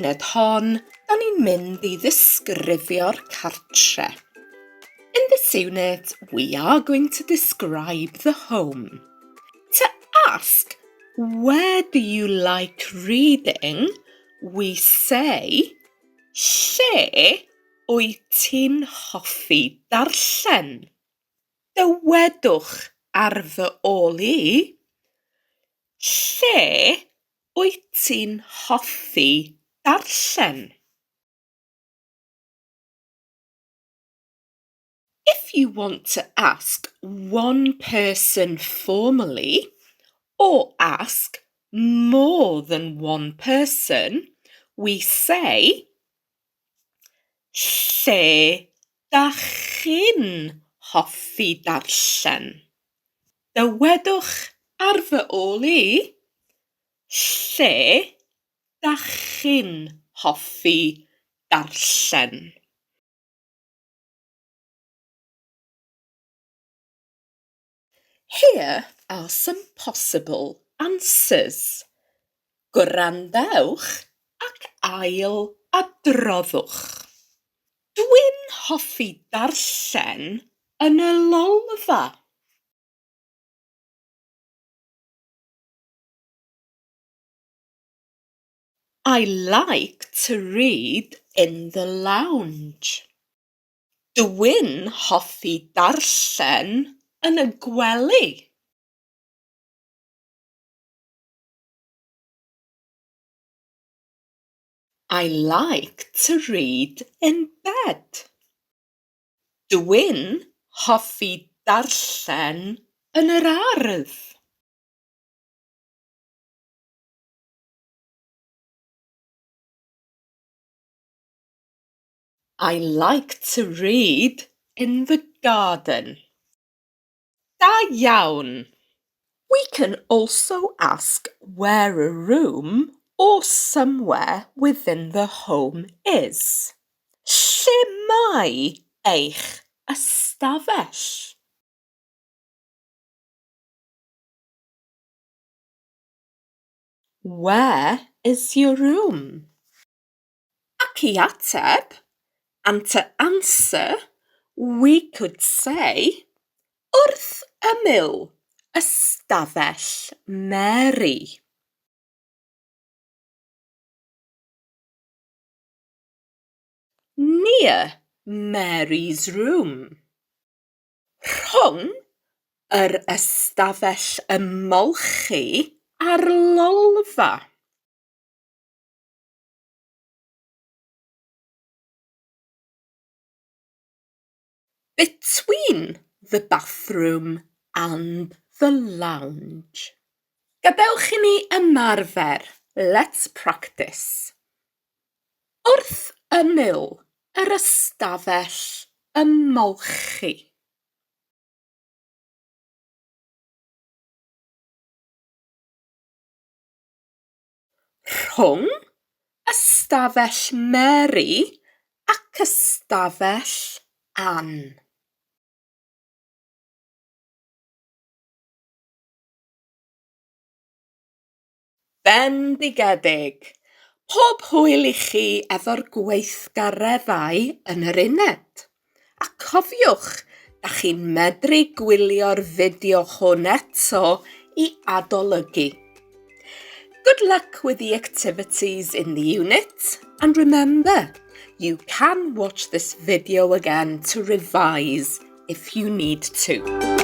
uned hon, da ni'n mynd i ddisgrifio'r cartre. In this unit, we are going to describe the home. To ask, where do you like reading, we say, lle wyt ti'n hoffi darllen? Dywedwch ar fy ôl i, lle wyt ti'n hoffi darllen? If you want to ask one person formally, or ask more than one person, we say Lle dach chi'n hoffi darllen? Dywedwch ar fy ôl i, Lle dach chi'n hoffi darllen? Here are some possible answers. Gwrandewch ac ail adroddwch. Dwi'n hoffi darllen yn y lolfa. I like to read in the lounge. Dwi'n hoffi darllen yn y gwely. I like to read in bed. Dwi'n hoffi darllen yn yr ardd. I like to read in the garden. Da iawn! We can also ask where a room or somewhere within the home is. Lle mae eich ystafell? Where is your room? Ac i ateb, and to answer, we could say, Wrth ymyl ystafell Mary. Near Mary's room. Rhwng yr ystafell ymolchi a'r lolfa. Between the bathroom and the lounge. Gadewch i ni ymarfer, let's practice. Wrth ymyl yr ystafell ymolchi. Rhwng ystafell Mary ac ystafell Ann. Bendigedig! Pob hwyl i chi efo'r gweithgareddau yn yr uned. A cofiwch, da chi'n medru gwylio'r fideo hwn eto i adolygu. Good luck with the activities in the unit and remember, you can watch this video again to revise if you need to.